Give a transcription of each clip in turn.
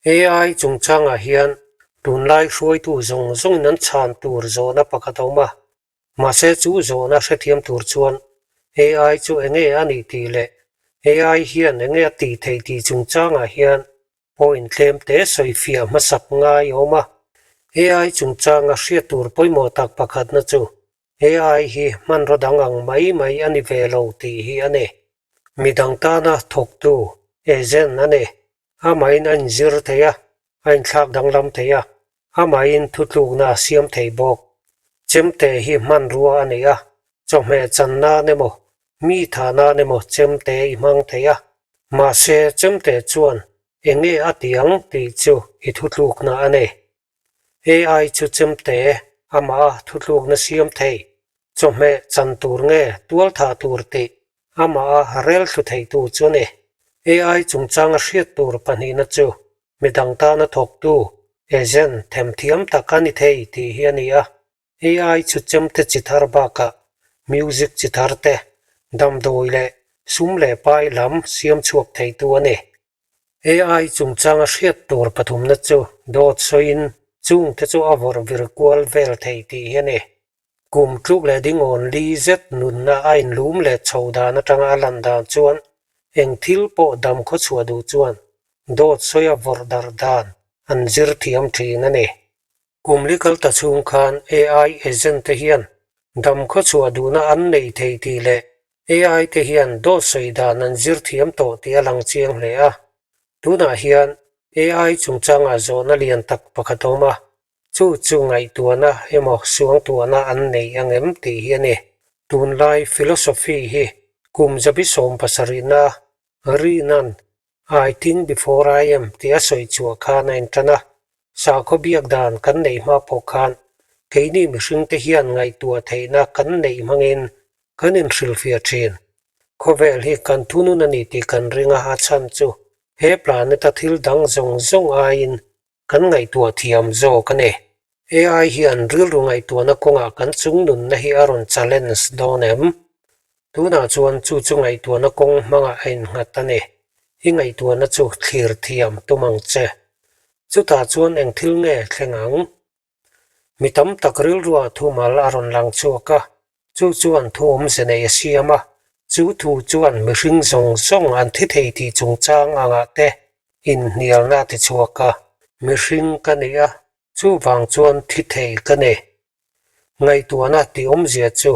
AI chungchangah hian tunlai hruaitu zawng zawngin an chhan tur zawhna pakhat a awm a, mahse chu zawhna hrethiam tur chuan AI chu enge a nih tih leh AI hian enge a tih theih tih chungchangah hian point tlem te sawifiah hmasak ngai a awm a. AI chungchanga hriat tur pawimawh tak pakhatna chu AI hi hmanraw dang ang mai mai a ni ve lo tih hi a ni. Mi dang tana thawktu, agent, a ni. Amahin a inzir thei a, a inthlak danglam thei a, amahin thutlukna a siam thei bawk. Chemte hi hmanrua a nei a, chawhmeh chan nan emaw, mi thah nan emaw chemte i hmang thei a. Mahse, chemte chuan eng nge a ti ang tih chu i thutlukna a ni. AI chu chemte amah a thutlukna siam thei, chawhmeh chan tur nge tual thah tur tih amah a rel thlu theitu chu a ni. AI chungchanga hriat tur pahnihna chu midang tana thawktu, agent, themthiam tak a ni thei tih hi a ni a. AI chu chemte chi thar bakah music chi thar te, damdawi leh sum leh pai lam siam chhuak theitu a ni. AI chungchanga hriat tur pathumna chu dawt sawiin chungte chu a vawrh vir kual vel thei tih hi a ni. Kum tluk leh dingawn li zet nunna a inlum leh chho dan atanga a lan dan chuan eng thil pawh dam khaw chhuah duh chuan dawt sawi a vawrh darh dan an zir thiam thin a ni. Kum li kal ta chhung khan AI agent te hian dam khawchhuah duhna an nei thei tih leh AI te hian dawt sawi dan an zir thiam tawh tih a lang chiang hle a. Tunah hian AI chungchangah zawhna lian tak pakhat a awm a, chu chu ngaihtuahna emaw suangtuahna an nei ang em tih hi a ni. Tunlai philosophy hi kum zabi 70na rinan I think before I am tih a sawi chhuah khan a intan a, sakhaw biak dan kan neih hma pawh khan keini mihringte hian ngaihtuah theihna kan neih hmangin kan inhrilhfiah thin. Khawvel hi kan thunun a ni tih kan ring a, a chhan chu he planet-a thil dang zawng zawng aiin kan ngaihtuah thiam zawk a ni. AI hian rilru ngaihtuahna kawngah kan chungnunna hi a rawn challenge dawn em? Tunah chuan chu chu ngaihtuahna kawng hmangah a innghat a ni. I ngaihtuahna chu thlir thiam tum ang che. Chutah chuan eng thil nge thleng ang? Mi tam tak rilruah thumal a rawn lang chhuak a, chu chuan thu awmze nei a siam a, chu thu chuan mihring zawng zawng an thi thei tih chungchang angah te inhnialna a ti chhuak a. Mihring ka ni a, chuvang chuan thi thei ka ni. Ngaihtuahna tih awmzia chu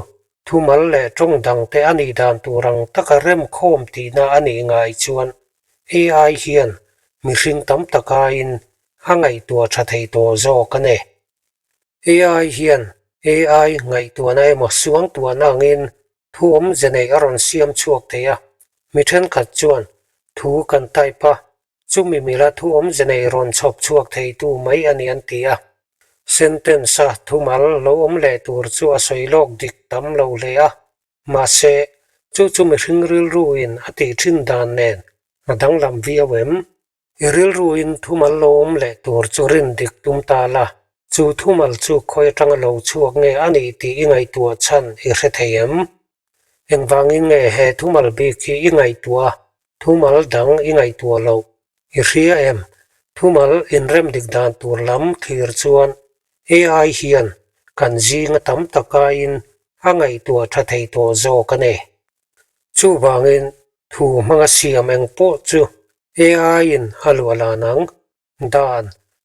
thumal leh tawng dangte a nih dan tur ang taka remkhawm tihna a nih ngai chuan AI hian mihring tam tak aiin a ngaihtuah tha thei tawh zawk a ni. AI hian AI ngaihtuahna emaw suangtuahna angin thu awmze nei a rawn siam chhuak thei a, mi thenkhat chuan thu kan type a, chumi mila thu awmze nei rawn chhawp chhuak theitu mai a ni an ti a. Sentence-a thumal lo awm leh tur chu a sawi lawk dik tam lo hle a, mahse, chu chu mihring rilruin a tih thin dan nen a danglam viau em? I rilruin thumal lo awm leh tur chu rin dik tum ta la, chu thumal chu khawi atanga lo chhuak nge a nih tih i ngaihtuah chhan i hre thei em? Engvangin nge he thumal bik hi i ngaihtuah a, thumal dang i ngaihtuah loh i hria em? Thumal inrem dik dan tur lam thlir chuan AI hian kan zinga tam takaiin a ngaihtuah tha thei tawh zawk a ni. Chuvangin thu hmanga siam eng pawh chu AI-in a luah lan ang. Dan,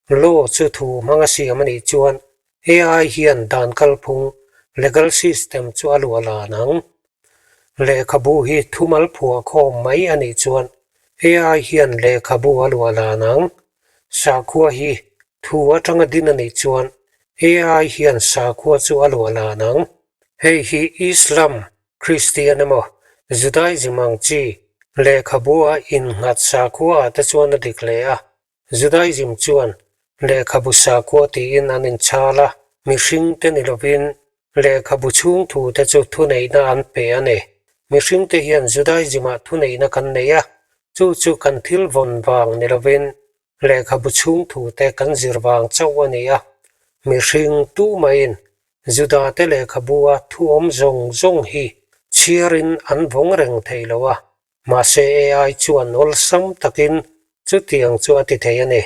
law, chu thu hmanga siam a nih chuan AI hian dan kalphung, legal system, chu a luah lan ang. Lehkhabu hi thumal phuah khawm mai a nih chuan AI hian lehkhabu a luah lan ang. Sakhua hi thu atanga din a nih chuan AI hian sakhua chu a luah lan ang. Hei hi Islam Kristian emaw, Judaism ang chi lehkhabu a innghat sakhua ah te chuan a dik hle a. Judaism chuan lehkhabu sakhua tiin an inchhal a, mihring te ni lovin lehkhabu chhung thu te chu thuneihna an pe a ni. Mihring te hian Judaism ah thuneihna kan nei a, chu chu kan thil vawn vang ni lovin lehkhabu chhung thu te kan zir vang chauh a ni a. Mihring tu maiin Judate lehkhabua thu awm zawng zawng hi chhiarin an vawng reng thei lo a, mahse AI chuan awlsam takin chutiang chu a ti thei a ni.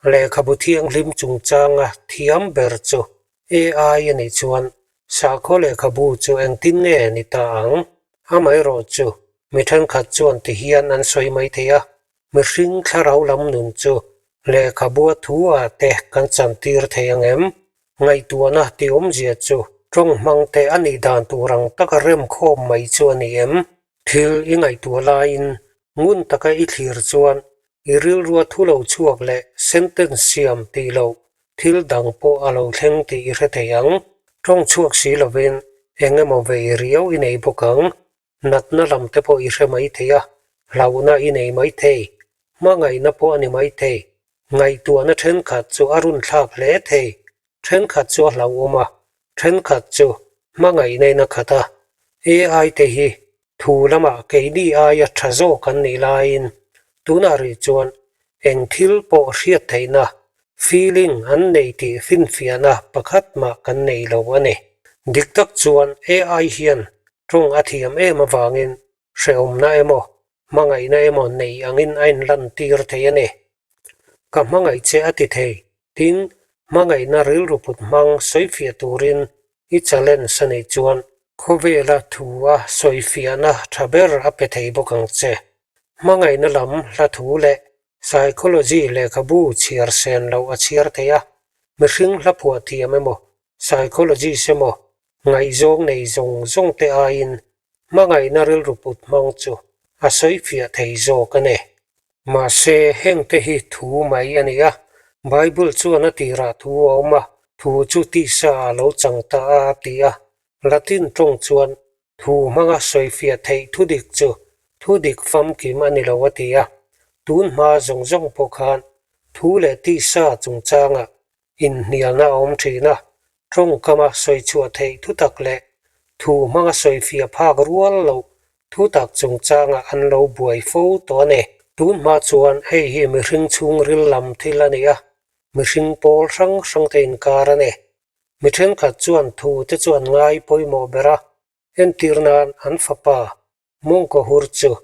Lehkhabu thianghlim chungchanga thiam ber chu AI a nih chuan sakhaw lehkhabu chu engtin nge ni ta ang? Amaherawhchu, mi thenkhat chuan ti hian an sawi mai thei a, mihring thlarau lam nun chu lehkhabua thu ah te kan chantir thei ang em? Ngaihtuahna tih awmzia chu tawng hmang te a nih dan tur ang taka remkhawm mai chu a ni em? Thil i ngaihtuah laiin ngun taka i thlir chuan i rilrua thu lo chhuak leh sentence siam tih loh thil dang pawh a lo thleng tih i hre thei ang. Tawng chhuak si lovin eng emaw vei riau i nei bawk ang. Natna lam te pawh i hre mai thei a, hlauhna i nei mai thei. Hmangaihna pawh a ni mai thei. Ngaihtuahna thenkhat chu a runthlak hle thei. Thenkhat chu a hlauhawm a, thenkhat chu hmangaihna in a khat a. AI te hi thu lamah keini aia tha zawk an nih laiin tunah rih chuan eng thil pawh hriat theihna, feeling, an nei tih finfiahna pakhat mah kan nei lo a ni. Dik tak chuan AI hian tawng a thiam em avangin hrehawmna emaw hmangaihna emaw nei angin a inlantir thei a ni. Ka hmangaih che a ti thei, tin, hmangaihna rilru put hmang sawifiah turin i challenge a neih chuan khawvela thu a sawifiahna tha ber a pe thei bawk ang che. Hmangaihna lam hla thu leh psychology lehkhabu chhiar sen loh a chhiar thei a, mihring hla phuah thiam emaw psychologist emaw ngaihzawng nei zawng zawng te aiin hmangaihna rilru put hmang chu a sawifiah thei zawk a ni. Mahse, heng te hi thu mai a ni a, Bible chuan a tirah thu a awm a, thu chu tisa a lo chang ta a a ti a. Latin tawng chuan thu hmanga sawifiah theih thu dik chu thu dik famkim a ni lo a ti a. Tun hma zawng zawng pawh khan thu leh tisa chungchangah Inhnialna a awm thin a, tawngkama sawichhuah theih thutak leh thu hmanga sawifiah phak rual loh thutak chungchangah an lo buai fo tawh a ni. Tun hma chuan hei hi mihring chhungril lam thil a ni a, mihring pawl hrang hrangte inkar a ni. Mi thenkhat chuan thu te chu an ngai pawimawh ber a, entir nan an fapa Mawngkaw hur chu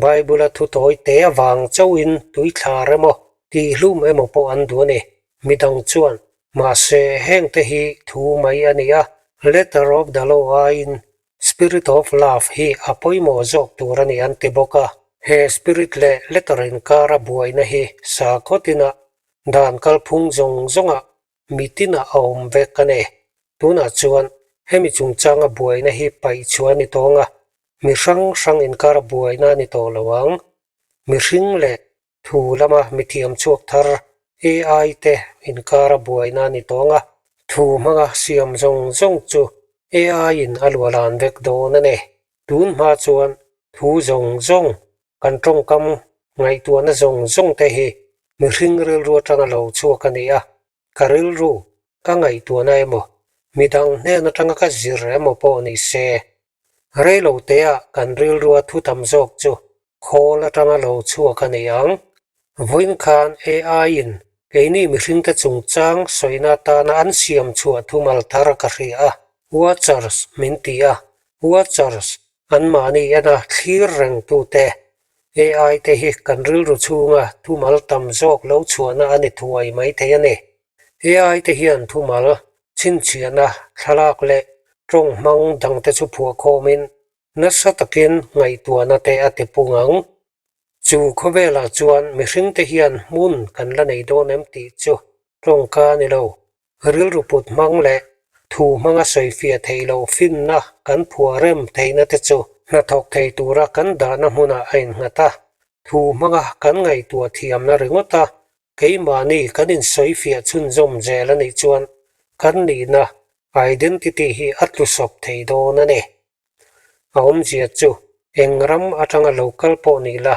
Bible-a thu tawi te avang chauhin tuithlar emaw, tihhlum emaw pawh an duh a ni. Midang chuan, Mahse, hengte hi thu mai a ni a, Letter of the Law aiin Spirit of Love hi a pawimawh zawk tur a ni an ti bawk a. He Spirit leh Letter inkara buaina hi sakhaw tinah, dan kalphung zawng zawngah mitin ah a awm vek a ni. Tunah chuan hemi chungchanga buaina hi paih chhuah a ni tawng a, mi hrang hrang inkar buaina a ni tawh lo ang. Mihring leh thu lama mithiam chhuak thar AI te inkara buaina a ni tawng a, thu hmanga siam zawng zawng chu AI in a luahlan vek dawn a ni. Tun hma chuan thu zawng zawng Kan tawngkam ngaihtuahna zawng zawng te hi mihring rilru atanga lo chhuak a ni a, ka rilru ka ngaihtuahna emaw, midang hnen atanga ka zir emaw pawh ni se. Reilo teah kan rilrua thu tam zawk chu khawl atanga lo chhuak a ni ang. Vawiin khan AI in keini mihringte chungchang sawina atana an siam chhuah thumal thar ka hria a, Watchers min ti a, Watchers Anmahni ena thlir rengtute AI te hi kan rilru chhunga thumal tam zawk lo chhuahna a ni thuai mai thei a ni. AI te hian thumal, chhinchhiahna, thlalak leh tawng hmang dangte chu phuahkhawmin nasa takin ngaihtuahna te a ti pung ang. Chu khawvelah chuan mihringte hian hmun kan la nei dawn em tih chu tawngka a ni lo. Rilru put hmang leh thu hmanga sawifiah theih loh finna kan phuah rem theihna te chu hnathawk thei tura kan dahna hmunah a innghat a. Thu hmanga kan ngaihtuah thiamna ringawt a, keimahni kan insawifiah chhunzawm zel a nih chuan kan nihna, identity, hi a tlusawp thei dawn a ni. A awmzia chu eng ram atanga lo kal pawh ni la,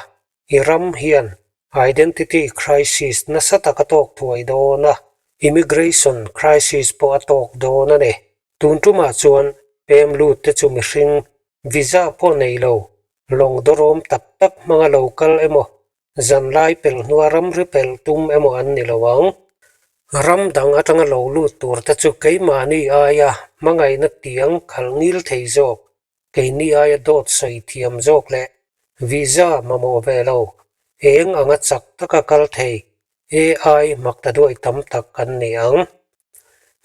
i ram hian identity crisis nasa tak a tawk thuai dawn a, immigration crisis pawh a tawk dawn a ni. Tun tumah chuan pem lut te chu mihring visa pawh nei lo, lawng dawrawm tak tak hmanga lo kal emaw Zanlai pelh hnua ramri pelh tum emaw an ni lo ang. Ram dang atanga lo lut tur te chu keimahni aia hmangaihna tiang khalh ngil thei zawk, keini aia dawt sawi thiam zawk leh visa mamawh ve lo, eng anga chak taka kal thei. AI maktaduai tam tak an ni ang.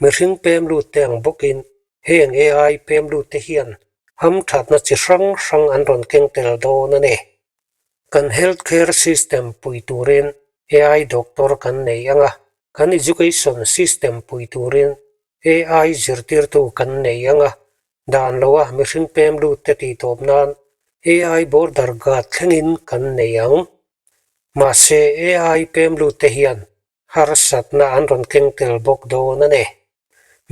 Mihring pem lut te ang bawkin heng AI pem lut te hian hamthatna chi hrang hrang an rawn keng tel dawn a ni. Kan health care system pui turin AI doctor kan nei ang a, kan education system pui turin AI zirtirtu kan nei ang a, dan loa mihring pem lut te tihtawp nan AI border guard thlengin kan nei ang. Mahse AI pem lut te hian harsatna an rawn keng tel bawk dawn a ni.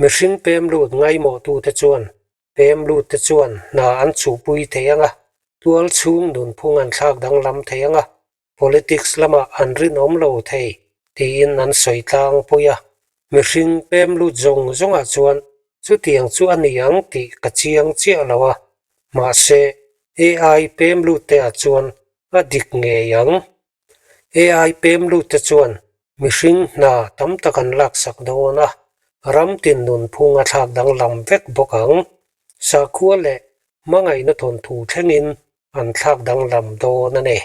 Mihring pem lut ngaimawhtute chuan pem lutte chuan hna an chuhpui thei ang a, tual chhung nunphung an thlak danglam thei ang a, politics lamah an rinawm lo thei tiin an sawi tlangpui a. Mihring pem lut zawng zawngah chuan chutiang chu a ni ang tih ka chiang chiah lo a, mahse AI pem lutte ah chuan a dik ngei ang. AI pem lutte chuan mihring hna tam tak an laksak dawn a, ram tin nunphung a thlak danglam vek bawk ang. Sakhua leh hmangaihna thawnthu thlengin an thlak danglam dawn a ni.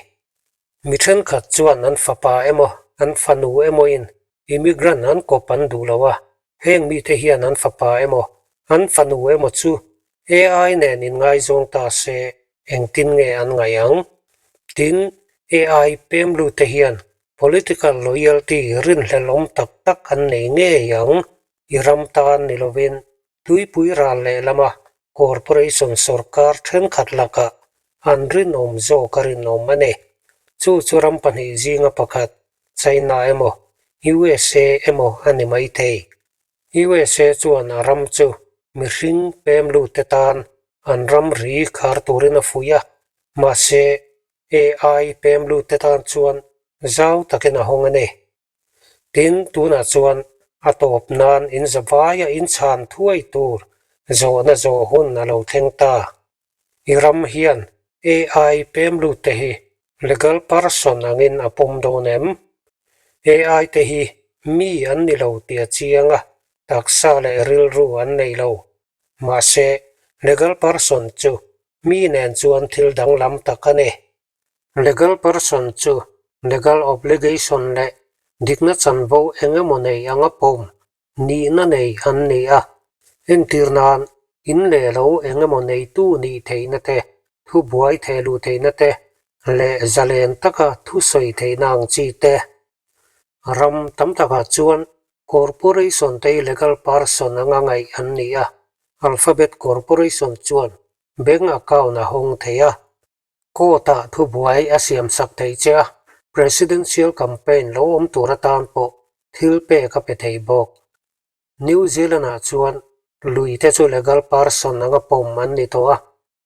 Mi thenkhat chuan an fapa emaw an fanu emawin immigrant an kawp an duh lo a, heng mite hian an fapa emaw an fanu emaw chu AI nen inngaizawng ta se engtin nge an ngaih ang? Tin, AI pemlute hian political loyalty rinhlelawm tak tak an nei ngei ang. I ram tan ni lovin tuipui ral lehlama corporation sorkar thenkhat lakah an rinawm zawk a rinawm a ni. Chu chu ram pahnih zinga pakhat, China emaw USA emaw a ni maithei. USA chuan a ram chu mihring pemlute tan an ramri khar turin a fuih a, mahse AI pemlute tan chuan zau takin a hawng a ni. Tin, tunah chuan a tawp nan inzavaia inchhan thuai tur zawhna zawh hun a lo thleng ta. I ram hian AI pemlute hi legal person angin a pawm dawn em? AI te hi mi an ni lo tih a chiang a, taksa leh rilru an nei lo. Mahse, legal person chu mi nen chuan thil danglam tak a ni. Legal person chu legal obligation leh dikna chanvo eng emaw nei anga pawm Nihna nei an ni a, entir nan in leh lo eng emaw neitu nih theihna te, thubuai theh luh theihna te leh zalen taka thusawi theihna ang chi te. Ram tam takah chuan corporation te hi legal person anga ngaih an ni a, Alphabet Corporation chuan bank account a hawng thei a, Court-ah thubuai a siamsak thei che a, presidential campaign lo awm tur atan pawh thil pek a pe thei bawk. New Zealand-ah chuan lui te chu legal person anga pawm an ni tawh a,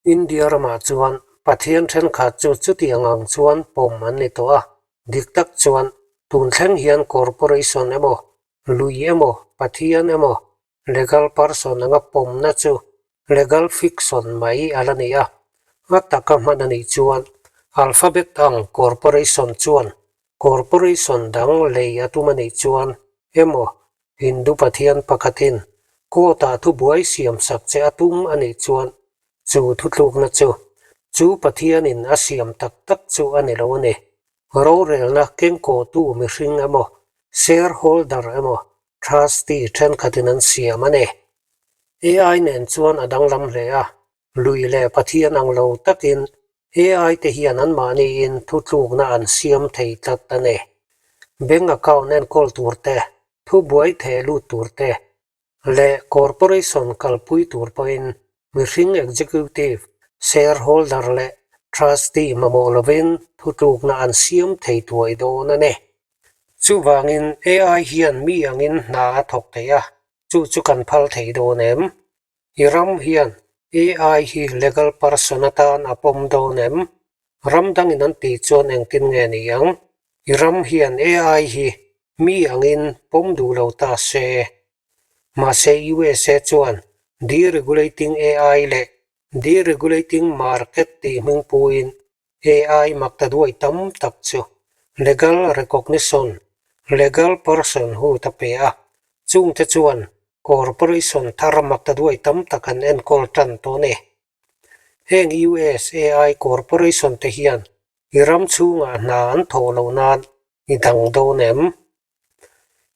India ramah chuan Pathian thenkhat chu chutiang ang chuan pawm an ni tawh a, dik tak chuan tun thleng hian corporation emaw, lui emaw, Pathian emaw Legal person anga pawmna chu legal fiction mai a la ni a, a taka hman a nih chuan Alphabet ang corporation chuan corporation dang lei a tum a nih chuan emaw Hindu pathian pakhatin court-ah thubuai siamsak che a tum a nih chuan chu thutlukna chu chu pathianin a siam tak tak chu a ni lo a ni. Rorelna kengkawhtu mihring emaw shareholder emaw Trustee thenkhatin an siam a ni. AI nen chuan a danglam hle a, lui leh Pathian ang lo takin AI te hian anmahniin thutlukna an siam thei tlat a ni. Bank account enkawl tur te, thubuai theh lut tur te leh corporation kalpui tur pawhin mihring executive, shareholder leh trustee mamawh lovin thutlukna an siam thei thuai dawn a ni. Chuvangin AI hian mi angin hna a thawk thei a, chu chu kan phal thei dawn em? I ram hian AI hi legal person atan a pawm dawn em? Ram dangin an tih chuan engtin nge ni ang? I ram hian AI hi mi angin pawm duh lo ta se. Mahse USA chuan deregulating AI leh deregulating market tih hming puin AI makta duai tam tak chu legal recognition, legal personhood a pe a, chungte chuan corporation thar makta duai tam tak an enkawl tan tawh a ni. Heng US AI corporation te hian i ram chhungah hna an thawh loh nan i dang dawn em?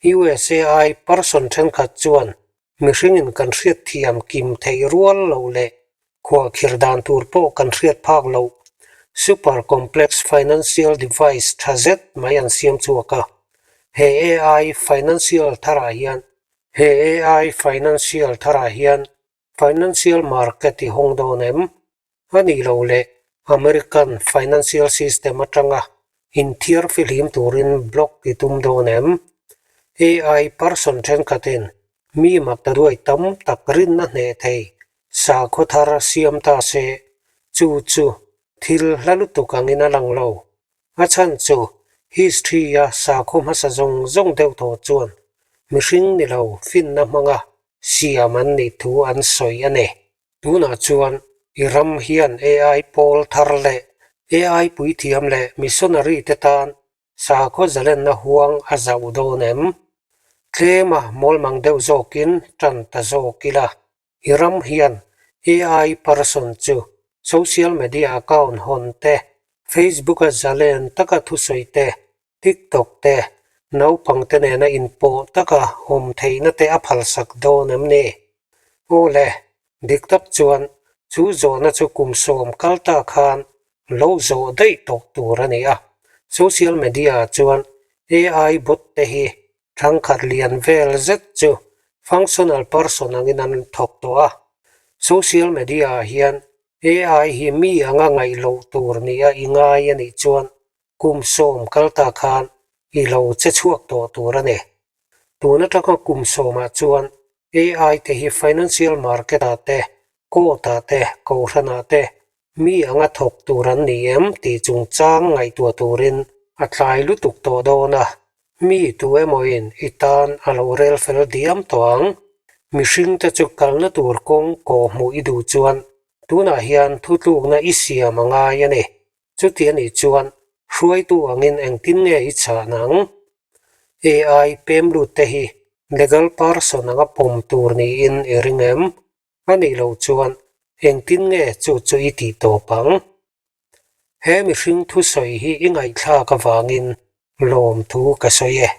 USA-I person thenkhat chuan mihringin kan hriatthiam kim theih rual loh leh khuahkhir dan tur pawh kan hriat phak loh super complex financial device tha zet mai an siam chhuak a. He AI financial tharah hian He AI financial tharah hian Financial market i hawng dawn em? A nih loh leh American financial system atanga inthiar fihlim turin block i tum dawn em? AI person thenkhatin mi maktaduai tam tak rinna hneh thei sakhaw thar siam ta se, chu chu thil hla lutuk angin a lang lo. A chhan chu history-a sakhaw hmasa zawng zawng deuh tawh chuan mihring ni lo finna hmanga siam an nih thu an sawi a ni. Tunah chuan i ram hian AI pawl thar leh AI puithiam leh missionary te tan sakhaw zalenna huang a zauh dawn em? Tlema mawlmang deuh zawkin tan ta zawk ila. I ram hian AI person chu social media account hawn te, Facebook-a zalen taka thusawi te, TikTok te, naupangte nena inpawh taka awm theihna te a phalsak dawn em ni? Aw le, dik tak chuan chu zawhna chu kum sawm kal ta khan lo zawh daih tawh tur a ni a. Social media-ah chuan AI bot te hi thangkhat lian vel zet chu functional person angin an thawk tawh a. Social media-ah hian AI hi mi anga ngaih loh tur nia i ngai a nih chuan Kum sawm kal ta khan i lo che chhuak tawh tur a ni. Tun atanga kum sawmah chuan AI te hi financial market ah te, court ah te, kohhran ah te mi anga thawk tur an ni em tih chungchang ngaihtuah turin a tlai lutuk tawh dawn a, mi tu emawin i tan a lo rel fel diam tawh ang. Mihring te chu kalna tur kawng kawhhmuh i duh chuan tunah hian thutlukna i siam a ngai a ni. Chuti a nih chuan hruaitu angin engtin nge i chhan ang? AI pem lut te hi legal person anga pawm tur niin i ring em? A nih loh chuan engtin nge chu chu i tih tawp ang? He mihring thusawi hi i ngaihthlak avangin lawmthu ka sawi e.